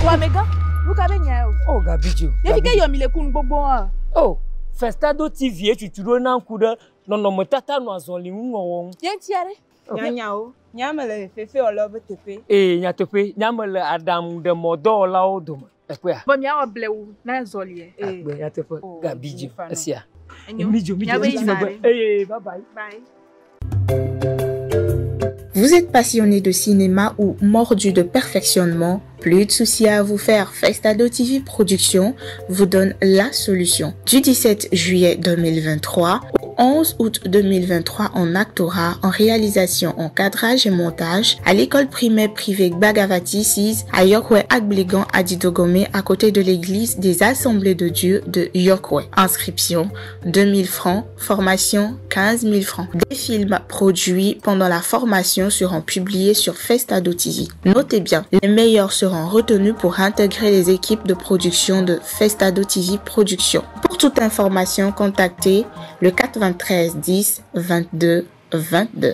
Vɔ amegã, nu ka be nya o? O gabi dzi o. Ye fi ke yɔ mi le ku nu gbogbo hã. O Festado TV ye tutu ɖo na ŋku ɖe nɔnɔmetata nɔ azɔli ŋu wɔwɔ ŋu. Ye ŋuti aɖe. Nyanyawo, nya me le fefewɔlawo be teƒe. Ee nyateƒe, nya me le aɖaŋuɖemɔdɔwɔlawo dome. Ekpɔa? Vɔ miawɔ blewu na zɔlie. Akpe nyateƒe Oh, gabi dzi fa nɔ. esia. Enyo. Mi dzo mi dzo Miabe mi tsi yina megbe. ɖe. Eye bye bye. Bye. Vous êtes passionné de cinéma ou mordu de perfectionnement? Plus de soucis à vous faire. Festado TV Productions vous donne la solution. Du 17 juillet 2023 au 11 août 2023 en actorat, en réalisation, en cadrage et montage à l'école primaire privée Bagavati 6 à Yokwe Agblegan à Didogomé à côté de l'église des Assemblées de Dieu de Yokwe. Inscription 2000 francs, formation 15 000 francs. Des films produits pendant la formation seront publiés sur Festado TV. Notez bien, les meilleurs seront retenus pour intégrer les équipes de production de Festado TV Production. Pour toute information, contactez le 93 10 22 22.